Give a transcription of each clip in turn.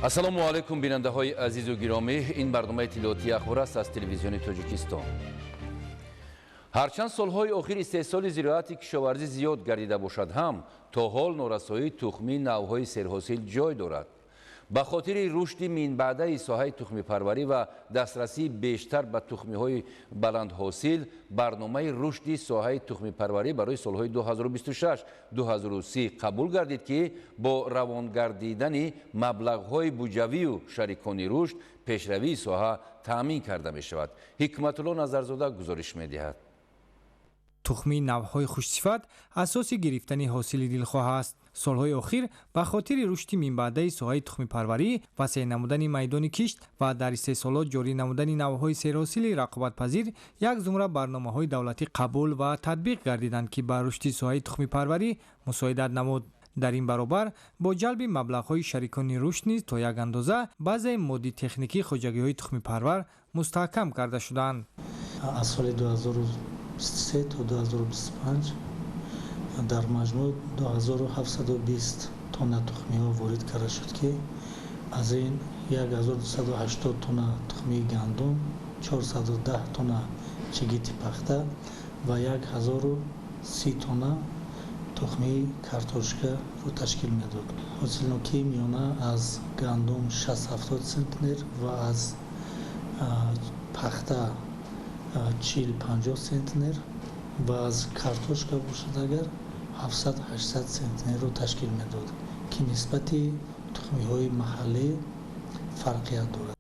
Ассалому алайкум, бинандаҳои азизу гиромӣ. Ин барномаи иттилоотии Ахбор аст аз телевизиони Тоҷикистон. Ҳарчанд солҳои охир истеҳсоли зироати кишоварзӣ зиёд гардида бошад ҳам, то ҳол норасоии тухмии навъҳои серҳосил ҷой дорад. Ба хотири рушди минбаъдаи соҳаи тухмипарварӣ ва дастрасии бештар ба тухмиҳои баландҳосил, барномаи рушди соҳаи тухмипарварӣ барои солҳои 2026-2030 қабул гардид, ки бо равонгардидани маблағҳои буҷавию шарикони рушд пешравии соҳа таъмин карда мешавад. Ҳикматулло Назарзода гузориш медиҳад. Тухмии навъҳои хушсифат асоси гирифтани ҳосили дилхоҳ аст. Солҳои охир ба хотири рушди минбаъдаи соҳаи тухмипарварӣ, васеъ намудани майдони кишт ва дар истеҳсолот ҷорӣ намудани навъҳои серҳосили рақобатпазир як зумра барномаҳои давлатӣ қабул ва татбиқ гардиданд, ки ба рушди соҳаи тухмипарварӣ мусоидат намуд. Дар ин баробар бо ҷалби маблағҳои шарикони рушд низ то як андоза баъзеи моддӣ-техникии хоҷагиҳои тухмипарвар мустаҳкам карда шуданд. Аз соли 2023 то 2025 дар маҷмӯъ 2720 тонна тухмиҳо ворид карда шуд, ки аз ин 1280 тонна тухмии гандум, 410 тонна чигити пахта ва 1030 тонна тухмии картошкаро ташкил медод. Ҳосилнокии миёна аз гандум 60-70 центнер ва аз пахта 40-50 центнер ва аз картошка бошад агар 700-800 центнерро ташкил медод, ки нисбати тухмиҳои маҳаллӣ фарқият дорад.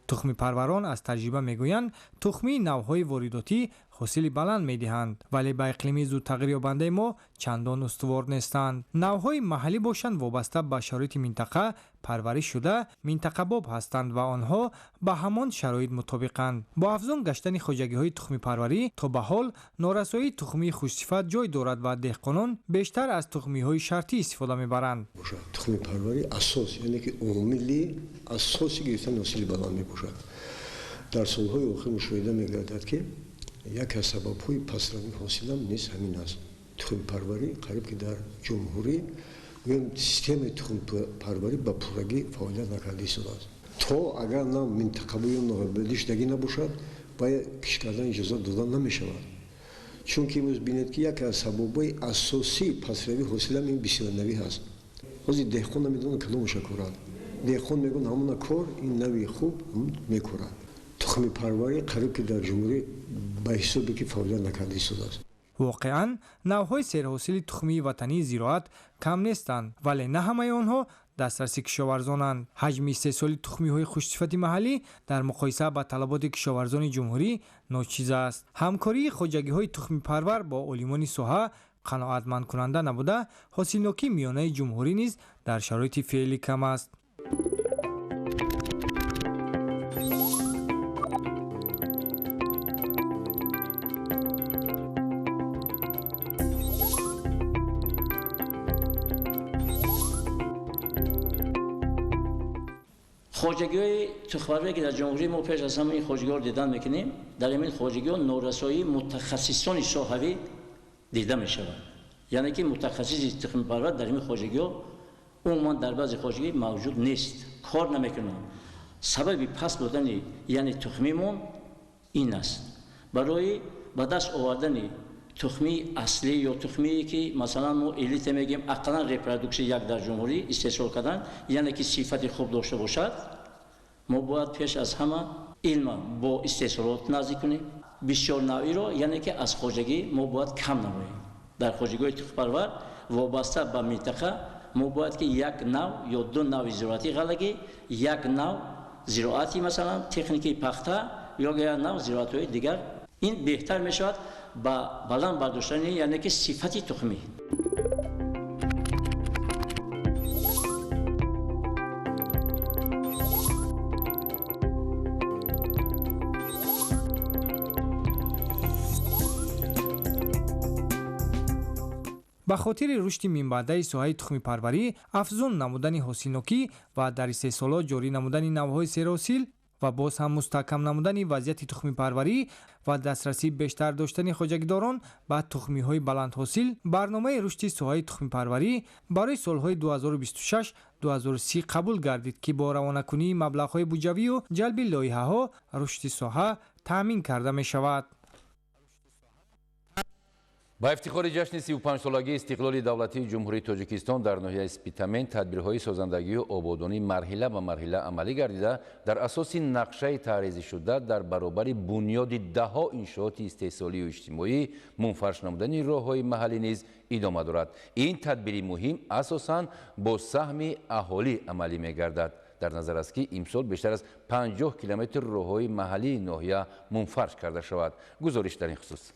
Тухмипарварон аз таҷриба мегӯянд, тухмии навъҳои воридотӣ ҳосили баланд медиҳанд, вале ба иқлими зудтағйирёбандаи мо чандон устувор нестанд. Навъҳои маҳаллӣ бошанд, вобаста ба шароити минтақа парвариш шуда, минтақабоб ҳастанд ва онҳо ба ҳамон шароит мутобиқанд. Бо афзун гаштани хоҷагиҳои тухмипарварӣ то ба ҳол норасоии тухмии хушсифат ҷой дорад ва деҳқонон бештар аз тухмиҳои шартӣ истифода мебаранд. Тухмипарварӣ асос, яъне ки омили асоси гирифтани ҳосили баланд мебошад. Дар солҳои охир мушоҳида мегардад, ки яке аз сабабҳои пастравии ҳосилам низ ҳамин аст. Тухмипарварӣ қариб ки дар ҷумҳурӣ гӯем системаи тухмипарварӣ ба пуррагӣ фаъолият накарда истодааст. То агар на минтақавию ноҳиявишдагӣ набошад, бояд кишт кардан иҷозат дода намешавад. Чунки имрӯз бинед, ки яке аз сабабҳои асосии пастравии ҳосилам ин бисёрнавӣ ҳаст. Ҳозир деҳқон намедонад кадомаша корад. Деҳқон мегӯяд, ҳамона кор, ин нави хуб мекорад. Тухмипарварӣ қариб ки дар ҷумҳурӣ ба ҳисобе ки фаъолият накарда истодааст. Воқеан навъҳои серҳосили тухмии ватании зироат кам нестанд, вале на ҳамаи онҳо дастраси кишоварзонанд. Ҳаҷми истеҳсоли тухмиҳои хушсифати маҳаллӣ дар муқоиса ба талаботи кишоварзони ҷумҳурӣ ночиз аст. Ҳамкории хоҷагиҳои тухмипарвар бо олимони соҳа қаноатмандкунанда набуда, ҳосилнокии миёнаи ҷумҳурӣ низ дар шароити феълӣ кам аст. Хоҷагиҳои тухмпарваре, ки дар ҷумҳурии мо пеш аз ҳама ин хоҷагиҳоро дидан мекунем, дар ҳамин хоҷагиҳо норасоии мутахассисони соҳавӣ дида мешавад. Яъне ки мутахассиси тухмипарвар дар ҳамин хоҷагиҳо умуман дар баъзе хоҷагӣ мавҷуд нест, кор намекунанд. Сабаби паст будани яъне тухмимон ин аст. Барои ба даст овардани тухмии аслӣ ё тухмие, ки масалан мо элита мегӯем, ақаллан репродуксия як дар ҷумҳурӣ истеҳсол кардан, яъне ки сифати хуб дошта бошад, мо бояд пеш аз ҳама илма бо истеҳсолот наздик кунем. Бисёр навъиро, яъне ки аз хоҷагӣ мо бояд кам намоем. Дар хоҷагиҳои тухмпарвар вобаста ба минтақа мо бояд ки як нав ё ду нави зироати ғаллагӣ, як нав зироати масалан техникии пахта ё як нав зироатҳои дигар. Ин беҳтар мешавад ба баланд бардоштани яъне ки сифати тухмӣ. Ба хотири рушди минбаъдаи соҳаи тухмипарварӣ, афзун намудани ҳосилнокӣ ва дар истеҳсолот ҷорӣ намудани навъҳои серҳосил Ва боз ҳам мустаҳкам намудани вазъияти тухмипарварӣ ва дастрасии бештар доштани хоҷагидорон ба тухмиҳои баландҳосил, барномаи рушди соҳаи тухмипарварӣ барои солҳои 2026-2030 қабул гардид, ки бо равонакунии маблағҳои буҷавию ҷалби лоиҳаҳо рушди соҳа таъмин карда мешавад. Ба ифтихори ҷашни 35-солагии истиқлоли давлатии Ҷумҳурии Тоҷикистон дар ноҳияи Спитамен тадбирҳои созандагию ободонӣ марҳила ба марҳила амалӣ гардида, дар асоси нақшаи таҳризишуда дар баробари бунёди даҳҳо иншооти истеҳсолию иҷтимоӣ мунфарш намудани роҳҳои маҳаллӣ низ идома дорад. Ин тадбири муҳим асосан бо саҳми аҳолӣ амалӣ мегардад. Дар назар аст, ки имсол бештар аз 50 километр роҳҳои маҳаллии ноҳия мунфарш карда шавад. Гузориш дар ин хусус.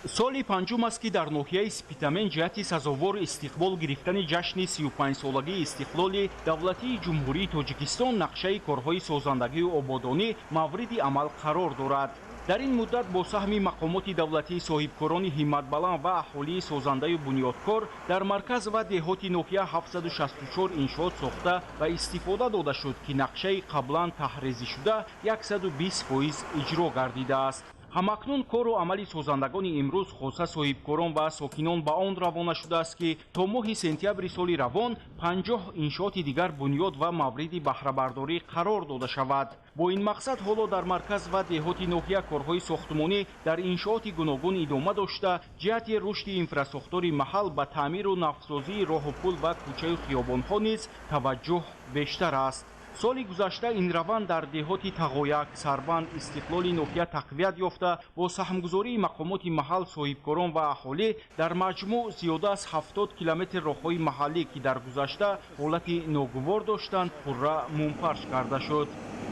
Соли панҷум аст, ки дар ноҳияи Спитамен ҷиҳати сазовор истиқбол гирифтани ҷашни 35-солагии истиқлоли давлатии Ҷумҳурии Тоҷикистон нақшаи корҳои созандагию ободонӣ мавриди амал қарор дорад. Дар ин муддат бо саҳми мақомоти давлатии, соҳибкорони ҳимматбаланд ва аҳолии созандаю бунёдкор дар марказ ва деҳоти ноҳия 764 иншоот сохта ва истифода дода шуд, ки нақшаи қаблан таҳрезишуда 120% иҷро гардидааст. Ҳамакнун кору амали созандагони имрӯз, хоса соҳибкорон ва сокинон, ба он равона шудааст, ки то моҳи сентябри соли равон 50 иншооти дигар бунёд ва мавриди баҳрабардорӣ қарор дода шавад. Бо ин мақсад ҳоло дар марказ ва деҳоти ноҳия корҳои сохтмонӣ дар иншооти гуногун идома дошта, ҷиҳати рушди инфрасохтори маҳал ба таъмиру навсозии роҳу пул ва кӯчаю хиёбонҳо низ таваҷҷӯҳ бештар аст. Соли гузашта ин раванд дар деҳоти Тағояк, Сарбанд, Истиқлоли ноҳия тақвият ёфта, бо саҳмгузории мақомоти маҳал, соҳибкорон ва аҳолӣ дар маҷмӯъ зиёда аз 70 километр роҳҳои маҳаллӣ, ки дар гузашта ҳолати ногувор доштанд, пурра мунфарш карда шуд.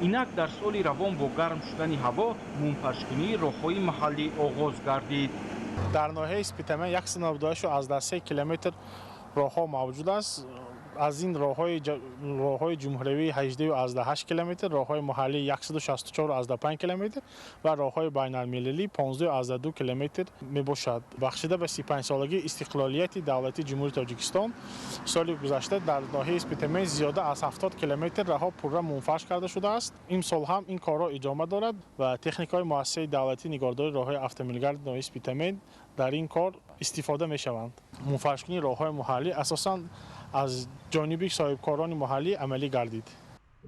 Инак дар соли равон бо гарм шудани ҳаво мунфаршкунии роҳҳои маҳаллӣ оғоз гардид. Дар ноҳияи Спитамен 198,3 километр роҳҳо мавҷуд аст. Аз ин роҳҳои ҷумҳуриявӣ 18,8 километр, роҳҳои маҳаллӣ 164,5 километр ва роҳҳои байналмилалӣ 15,2 километр мебошад. Бахшида ба 35-солагии истиқлолияти давлатии Ҷумҳурии Тоҷикистон соли гузашта дар ноҳияи Спитамен зиёда аз 70 километр роҳҳо пурра мунфарш карда шудааст. Имсол ҳам ин корҳо идома дорад ва техникаҳои муассисаи давлатии нигоҳдории роҳҳои автомобилгарди ноҳияи Спитамен дар ин кор истифода мешаванд. Мунфаршкунии роҳҳои маҳаллӣ асосан аз ҷониби соҳибкорони маҳаллӣ амалӣ гардид.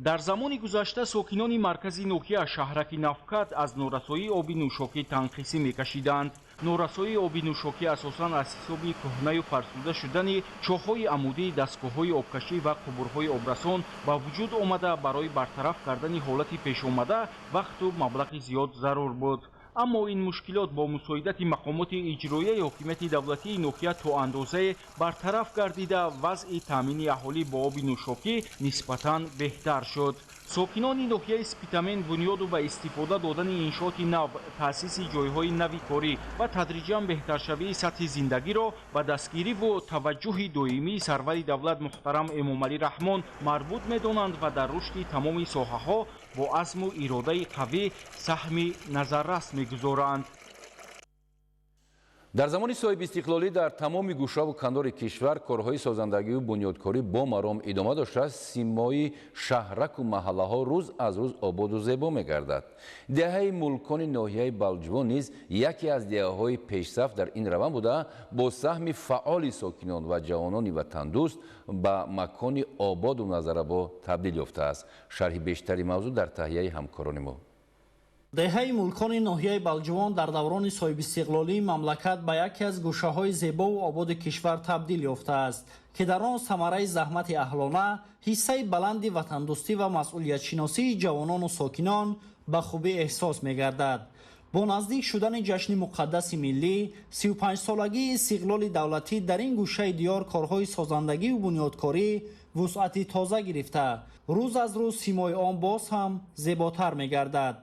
Дар замони гузашта сокинони маркази ноҳия, шаҳраки Навкат, аз норасоии оби нӯшокӣ танқисӣ мекашиданд. Норасоии оби нӯшокӣ асосан аз ҳисоби кӯҳнаю фарсуда шудани чоҳҳои амудии дастгоҳҳои обкашӣ ва қубурҳои обрасон ба вуҷуд омада, барои бартараф кардани ҳолати пешомада вақту маблағи зиёд зарур буд. Аммо ин мушкилот бо мусоидати мақомоти иҷроияи ҳокимияти давлатии ноҳия то андозае бартараф гардида, вазъи таъмини аҳолӣ бо оби нӯшокӣ нисбатан беҳтар шуд. Сокинони ноҳияи Спитамен бунёду ба истифода додани иншооти нав, таъсиси ҷойҳои нави корӣ ва тадриҷан беҳтаршавии сатҳи зиндагиро ба дастгириву таваҷҷӯҳи доимии сарвари давлат муҳтарам Эмомалӣ Раҳмон марбут медонанд ва дар рушди тамоми соҳаҳо бо азму иродаи қавӣ саҳми назаррас мегузоранд. Дар замони соҳибистиқлолӣ дар тамоми гӯшаву канори кишвар корҳои созандагию бунёдкорӣ бо маром идома доштааст. Симои шаҳраку маҳаллаҳо рӯз аз рӯз ободу зебо мегардад. Деҳаи Мулкони ноҳияи Балҷувон низ яке аз деҳаҳои пешсаф дар ин раванд буда, бо саҳми фаъоли сокинон ва ҷавонони ватандӯст ба макони ободу назарабо табдил ёфтааст. Шарҳи бештари мавзӯъ дар таҳияи ҳамкорони мо. Деҳаи Мулкони ноҳияи Балҷувон дар даврони соҳибистиқлолии мамлакат ба яке аз гӯшаҳои зебову ободи кишвар табдил ёфтааст, ки дар он самараи заҳмати аҳлона, ҳиссаи баланди ватандӯстӣ ва масъулиятшиносии ҷавонону сокинон ба хубӣ эҳсос мегардад. Бо наздик шудани ҷашни муқаддаси миллӣ, 35-солагии истиқлоли давлатӣ, дар ин гӯшаи диёр корҳои созандагиву бунёдкорӣ вусъати тоза гирифта, рӯз аз рӯз симои он боз ҳам зеботар мегардад.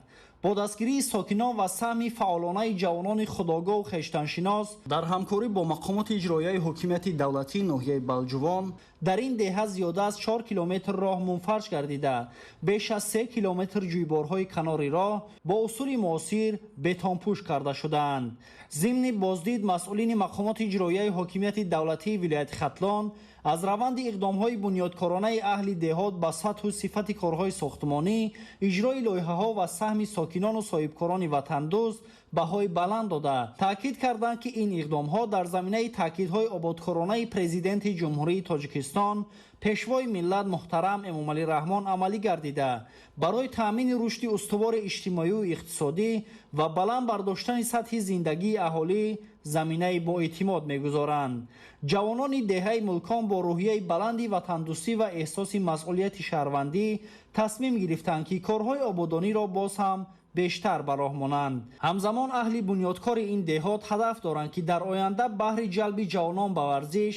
Бо дастгирии сокинон ва саҳми фаъолонаи ҷавонони худогоҳу хештаншинос дар ҳамкорӣ бо мақомоти иҷроияи ҳокимияти давлатии ноҳияи Балҷувон дар ин деҳа зиёда аз 4 километр роҳ мунфарш гардида, беш аз 3 километр ҷӯйборҳои канори роҳ бо усули муосир бетонпӯш карда шудаанд. Зимни боздид масъулини мақомоти иҷроияи ҳокимияти давлатии вилояти Хатлон аз раванди иқдомҳои бунёдкоронаи аҳли деҳот ба сатҳу сифати корҳои сохтмонӣ, иҷрои лоиҳаҳо ва саҳми сокинону соҳибкорони ватандӯст баҳои баланд дода, таъкид карданд, ки ин иқдомҳо дар заминаи таъкидҳои ободкоронаи Президенти Ҷумҳурии Тоҷикистон, Пешвои миллат муҳтарам Эмомалӣ Раҳмон амалӣ гардида, барои таъмини рушди устувори иҷтимоию иқтисодӣ ва баланд бардоштани сатҳи зиндагии аҳолӣ заминаи боэътимод мегузоранд. Ҷавонони деҳаи Мулкон бо рӯҳияи баланди ватандӯстӣ ва эҳсоси масъулияти шаҳрвандӣ тасмим гирифтанд, ки корҳои ободониро боз ҳам бештар ба роҳ монанд. Ҳамзамон аҳли бунёдкори ин деҳот ҳадаф доранд, ки дар оянда баҳри ҷалби ҷавонон ба варзиш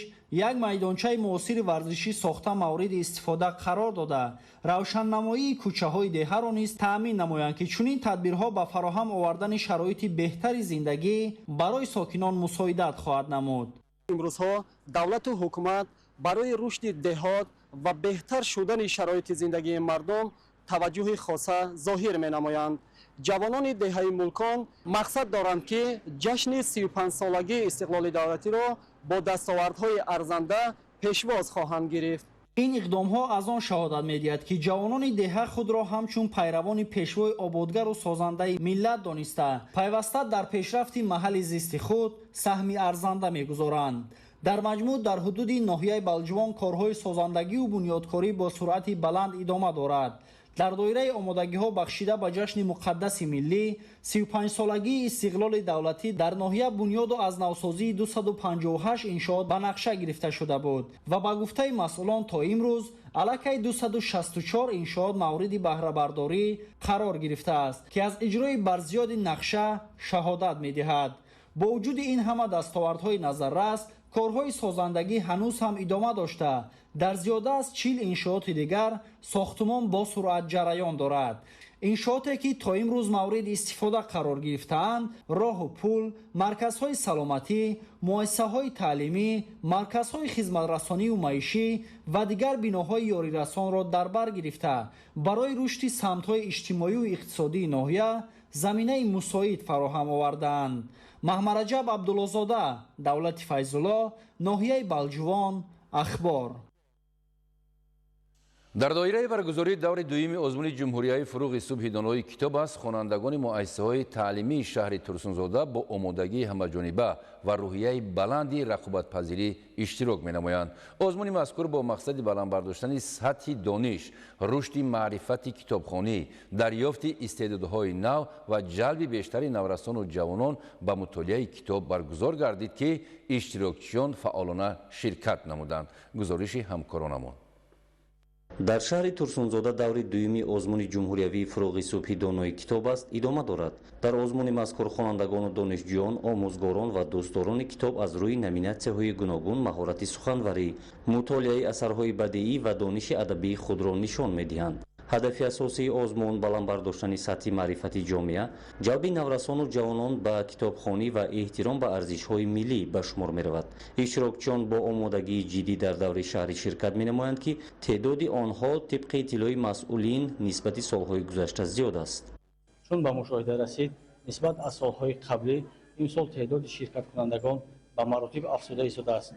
як майдончаи муосири варзишӣ сохта мавриди истифода қарор дода, равшаннамоии кӯчаҳои деҳаро низ таъмин намоянд, ки чунин тадбирҳо ба фароҳам овардани шароити беҳтари зиндагӣ барои сокинон мусоидат хоҳад намуд. Имрӯзҳо давлату ҳукумат барои рушди деҳот ва беҳтар шудани шароити зиндагии мардум таваҷҷӯҳи хоса зоҳир менамоянд. Ҷавонони деҳаи Мулкон мақсад доранд, ки ҷашни 35-солагии истиқлоли давлатиро бо дастовардҳои арзанда пешвоз хоҳанд гирифт. Ин иқдомҳо аз он шаҳодат медиҳад, ки ҷавонони деҳа худро ҳамчун пайравони пешвои ободгару созандаи миллат дониста, пайваста дар пешрафти маҳалли зисти худ саҳми арзанда мегузоранд. Дар маҷмӯъ дар ҳудуди ноҳияи Балҷувон корҳои созандагию бунёдкорӣ бо суръати баланд идома дорад. Дар доираи омодагиҳо бахшида ба ҷашни муқаддаси миллӣ 35-солагии истиқлоли давлатӣ дар ноҳия бунёду аз навсозии 258 иншоот ба нақша гирифта шуда буд ва ба гуфтаи масъулон то имрӯз аллакай 264 иншоот мавриди баҳрабардорӣ қарор гирифтааст, ки аз иҷрои барзиёди нақша шаҳодат медиҳад. Бо вуҷуди ин ҳама дастовардҳои назаррас, корҳои созандагӣ ҳанӯз ҳам идома дошта, дар зиёда аз 40 иншооти дигар сохтумон бо суръат ҷараён дорад. Иншооте ки то имрӯз мавриди истифода қарор гирифтаанд, роҳу пул, марказҳои саломатӣ, муассисаҳои таълимӣ, марказҳои хизматрасонию маишӣ ва дигар биноҳои ёрирасонро дар бар гирифта, барои рушди самтҳои иҷтимоию иқтисодии ноҳия заминаи мусоид фароҳам овардаанд. Маҳмараҷаб Абдуллозода, Давлати Файзулло, ноҳияи Балҷувон, Ахбор. Дар доираи баргузории даври дуюми озмуни ҷумҳуриявии фуруғи субҳи донои китоб аст, хонандагони муассисаҳои таълимии шаҳри Турсунзода бо омодагии ҳамаҷониба ва рӯҳияи баланди рақобатпазирӣ иштирок менамоянд. Озмуни мазкур бо мақсади баланд бардоштани сатҳи дониш, рушди маърифати китобхонӣ, дарёфти истеъдодҳои нав ва ҷалби бештари наврасону ҷавонон ба мутолиаи китоб баргузор гардид, ки иштирокчиён фаъолона ширкат намуданд. Гузориши ҳамкоронамон. Дар шаҳри Турсунзода даври дуюми озмуни ҷумҳуриявии фуруғи субҳи донои китоб аст идома дорад. Дар озмуни мазкур хонандагону донишҷӯён, омӯзгорон ва дӯстдорони китоб аз рӯи номинатсияҳои гуногун маҳорати суханварӣ, мутолиаи асарҳои бадиӣ ва дониши адабии худро нишон медиҳанд. Ҳадафи асосии озмун баланд бардоштани сатҳи маърифати ҷомеа, ҷалби наврасону ҷавонон ба китобхонӣ ва эҳтиром ба арзишҳои миллӣ ба шумор меравад. Иштирокчиён бо омодагии ҷиддӣ дар даври шаҳрӣ ширкат менамоянд, ки теъдоди онҳо тибқи иттилои масъулин нисбати солҳои гузашта зиёд аст. Чун ба мушоҳида расид, нисбат аз солҳои қаблӣ имсол теъдоди ширкаткунандагон ба маротиб афзуда истодааст.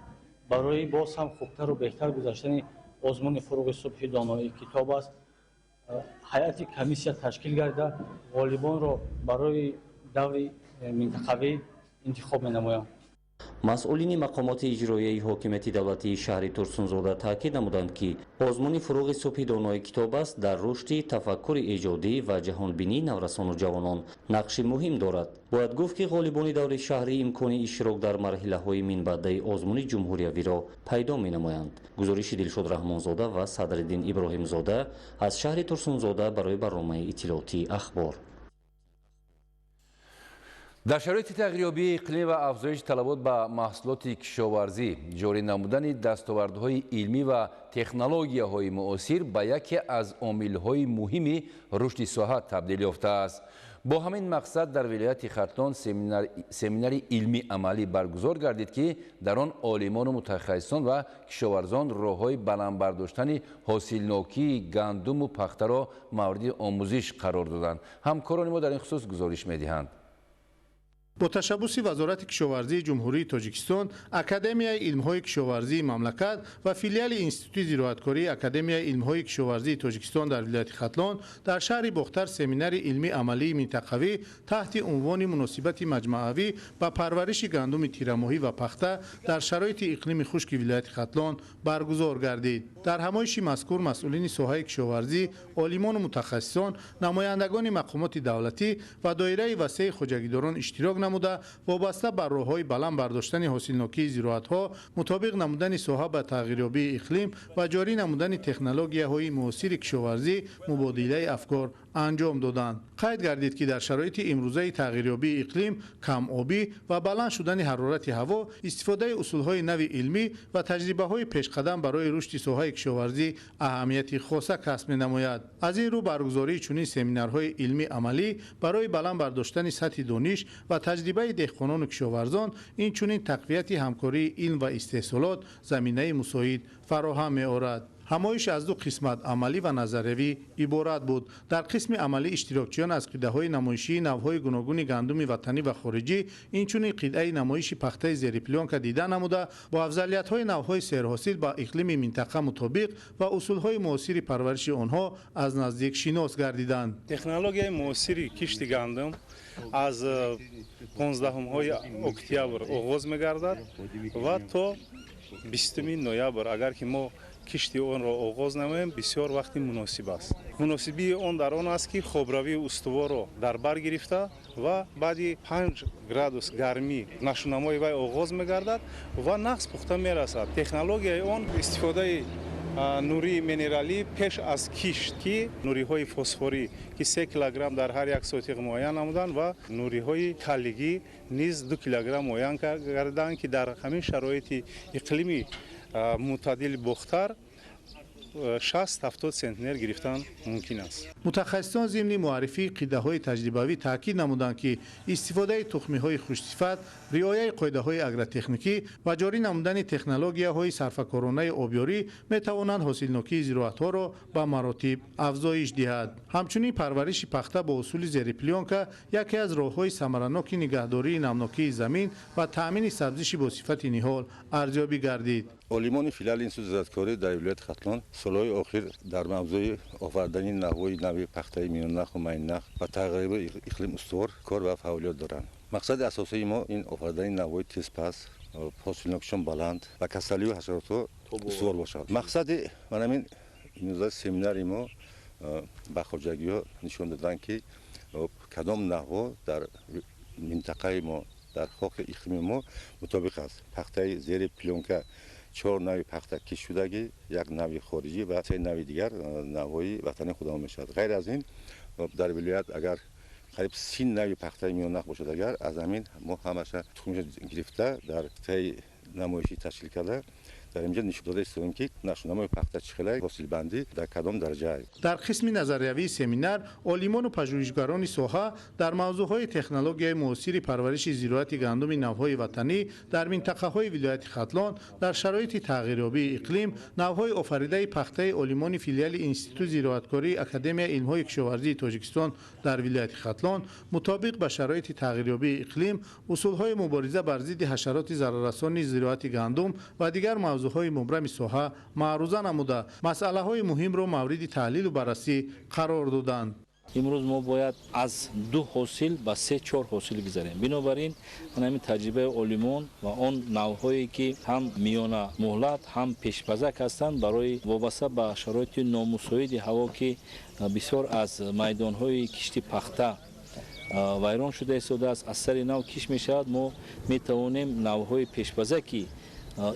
Барои боз ҳам хубтару беҳтар гузаштани озмуни фуруғи субҳи донои китоб аст, ҳайати комиссия ташкил гардида, ғолибонро барои даври минтақавӣ интихоб менамоянд. Масъулини мақомоти иҷроияи ҳокимияти давлатии шаҳри Турсунзода таъкид намуданд, ки озмуни фуруғи субҳи донои китоб аст дар рушди тафаккури эҷодӣ ва ҷаҳонбинии наврасону ҷавонон нақши муҳим дорад. Бояд гуфт, ки ғолибони даври шаҳрӣ имкони иштирок дар марҳилаҳои минбаъдаи озмуни ҷумҳуриявиро пайдо менамоянд. Гузориши Дилшод Раҳмонзода ва Садриддин Иброҳимзода аз шаҳри Турсунзода барои барномаи иттилоотии Ахбор. Дар шароити тағйирёбии иқлим ва афзоиши талабот ба маҳсулоти кишоварзӣ, ҷорӣ намудани дастовардҳои илмӣ ва технологияҳои муосир ба яке аз омилҳои муҳими рушди соҳа табдил ёфтааст. Бо ҳамин мақсад дар вилояти Хатлон семинари илмӣ амалӣ баргузор гардид, ки дар он олимону мутахассисон ва кишоварзон роҳҳои баланд бардоштани ҳосилнокии гандуму пахтаро мавриди омӯзиш қарор доданд. Ҳамкорони мо дар ин хусус гузориш медиҳанд. Бо ташаббуси Вазорати кишоварзии Ҷумҳурии Тоҷикистон, Академияи илмҳои кишоварзии мамлакат ва филиали Институти зироаткории Академияи илмҳои кишоварзии Тоҷикистон дар вилояти Хатлон дар шаҳри Бохтар семинари илмӣ амалии минтақавӣ таҳти унвони муносибати маҷмаавӣ ба парвариши гандуми тирамоҳӣ ва пахта дар шароити иқлими хушки вилояти Хатлон баргузор гардид. Дар ҳамоиши мазкур масъулини соҳаи кишоварзӣ, олимону мутахассисон, намояндагони мақомоти давлатӣ ва доираи васеи хоҷагидорон иштирок намуда, вобаста ба роҳҳои баланд бардоштани ҳосилнокии зироатҳо, мутобиқ намудани соҳа ба тағйирёбии иқлим ва ҷорӣ намудани технологияҳои муосири кишоварзӣ мубодилаи афкор анҷом доданд. Қайд гардид, ки дар шароити имрӯзаи тағйирёбии иқлим, камобӣ ва баланд шудани ҳарорати ҳаво, истифодаи усулҳои нави илмӣ ва таҷрибаҳои пешқадам барои рушди соҳаи кишоварзӣ аҳамияти хоса касб менамояд. Аз ин рӯ баргузории чунин семинарҳои илмӣ амалӣ барои баланд бардоштани сатҳи дониш ва таҷрибаи деҳқонону кишоварзон, инчунин тақвияти ҳамкории илм ва истеҳсолот заминаи мусоид фароҳам меорад. Ҳамоиш аз ду қисмат, амалӣ ва назариявӣ, иборат буд. Дар қисми амалӣ иштирокчиён аз қитъаҳои намоишии навъҳои гуногуни гандуми ватанӣ ва хориҷӣ, инчунин қитъаи намоиши пахтаи зери плёнка дида намуда, бо афзалиятҳои навъҳои серҳосил ба иқлими минтақа мутобиқ ва усулҳои муосири парвариши онҳо аз наздик шинос гардиданд. Технологияи муосири кишти гандум аз 15 октябр оғоз мегардад ва то 20 ноябр, агар ки мо кишти онро оғоз намоем, бисёр вақти муносиб аст. Муносибии он дар он аст, ки хобравии устуворро дар бар гирифта ва баъди 5 градус гармӣ нашунамои вай оғоз мегардад ва нағз пухта мерасад. Технологияи он истифодаи нурии минералӣ пеш аз кишт, ки нуриҳои фосфорӣ, ки 3 килограмм дар ҳар як сотиқ муайян намуданд, ва нуриҳои калигӣ низ 2 килограмм муайян карданд, ки дар ҳамин шароити иқлими мӯътадили Бохтар 60-70 центнер гирифтан мумкин аст. Мутахассисон зимни муаррифии қитъаҳои таҷрибавӣ таъкид намуданд, ки истифодаи тухмиҳои хушсифат, риояи қоидаҳои агротехникӣ ва ҷорӣ намудани технологияҳои сарфакоронаи обёрӣ метавонанд ҳосилнокии зироатҳоро ба маротиб афзоиш диҳад. Ҳамчунин парвариши пахта бо усули зери плёнка яке аз роҳҳои самараноки нигаҳдории намнокии замин ва таъмини сабзиши босифати ниҳол арзёбӣ гардид. Олимони филиали Институти зироаткорӣ дар вилояти Хатлон солҳои охир дар мавзӯи овардани навъҳои нави пахтаи миённаху майннах ва тағйири иқлим устувор кор ва фаъолият доранд. Мақсади асосии мо ин овардани навъҳои тезпас, ҳосилнокишон баланд ва касалию ҳашаротҳо устувор бошад. Мақсади манамин имрӯза семинари мо ба хоҷагиҳо нишон додан, ки кадом навъҳо дар минтақаи мо, дар хоки иқлими мо мутобиқ аст. Пахтаи зери плёнка 4 нави пахта кишт шудагӣ, як нави хориҷӣ ва 3 нави дигар навъҳои ватани худамон мешавад. Ғайр аз ин, дар вилоят агар қариб 30 нави пахтаи миённах бошад, агар аз ҳамин мо ҳамаша тухмиша гирифта дар қитъаи намоишӣ ташкил карда, дар инҷо нишон дода истодаем, ки нашунамои пахта чӣ хела, ҳосилбандӣ дар кадом дараҷа. Дар қисми назариявии семинар олимону пажӯҳишгарони соҳа дар мавзӯъҳои технологияи муосири парвариши зироати гандуми навъҳои ватанӣ дар минтақаҳои вилояти Хатлон дар шароити тағйирёбии иқлим, навъҳои офаридаи пахтаи олимони филиали Институти зироаткории Академияи илмҳои кишоварзии Тоҷикистон дар вилояти Хатлон мутобиқ ба шароити тағйирёбии иқлим, усулҳои мубориза бар зидди ҳашароти зараррасони зироати гандум ва дигар мавзӯъҳои мубрами соҳа маъруза намуда, масъалаҳои муҳимро мавриди таҳлилу баррасӣ қарор доданд. Имрӯз мо бояд аз 2 ҳосил ба 3-4 ҳосил гузарем. Бинобар ин ҳамин таҷрибаи олимон ва он навъҳое, ки ҳам миёна муҳлат, ҳам пешпазак ҳастанд, барои вобаста ба шароити номусоиди ҳаво, ки бисёр аз майдонҳои кишти пахта вайрон шуда истодааст, аз сари нав кишт мешавад, мо метавонем навъҳои пешпазаки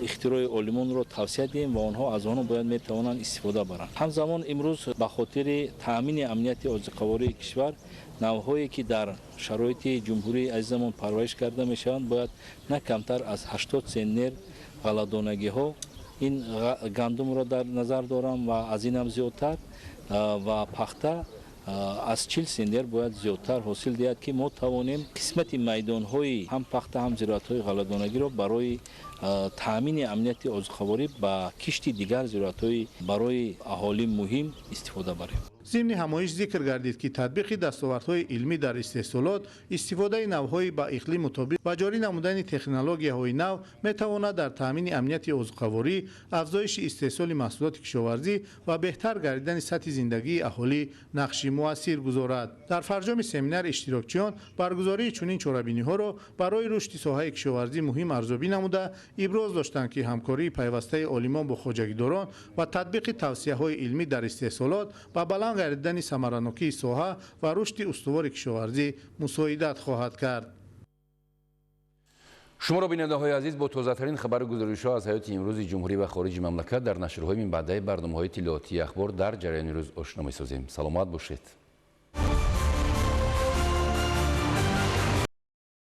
ихтирои олимонро тавсия диҳем ва онҳо аз онҳо бояд метавонанд истифода баранд. Ҳамзамон имрӯз ба хотири таъмини амнияти озуқавории кишвар навъҳое, ки дар шароити ҷумҳурии азизамон парвариш карда мешаванд, бояд на камтар аз 80 центнер ғалладонагиҳо ин гандумро дар назар дорам ва аз инам зиёдтар ва пахта Аз 40 центнер бояд зиёдтар ҳосил диҳад, ки мо тавонем қисмати майдонҳои ҳам пахта, ҳам зироатҳои ғалладонагиро барои таъмини амнияти озуқаворӣ ба кишти дигар зироатҳои барои аҳолӣ муҳим истифода барем. Зимни ҳамоиш зикр гардид, ки татбиқи дастовардҳои илмӣ дар истеҳсолот, истифодаи навъҳои ба иқлим мутобиқ ва ҷорӣ намудани технологияҳои нав метавонад дар таъмини амнияти озуқаворӣ, афзоиши истеҳсоли маҳсулоти кишоварзӣ ва беҳтар гардидани сатҳи зиндагии аҳолӣ нақши муассир гузорад. Дар фарҷоми семинар иштирокчиён баргузории чунин чорабиниҳоро барои рушди соҳаи кишоварзӣ муҳим арзёбӣ намуда, иброз доштанд, ки ҳамкории пайвастаи олимон бо хоҷагидорон ва татбиқи тавсияҳои илмӣ дар истеҳсолот ба баланд гардидани самаранокии соҳа ва рушди устувори кишоварзӣ мусоидат хоҳад кард. Шуморо, бинандаҳои азиз, бо тозатарин хабару гузоришҳо аз ҳаёти имрӯзи ҷумҳурӣ ва хориҷи мамлакат дар нашрҳои минбаъдаи барномаҳои иттилоотии Ахбор дар ҷараёни рӯз ошно месозем. Саломат бошед.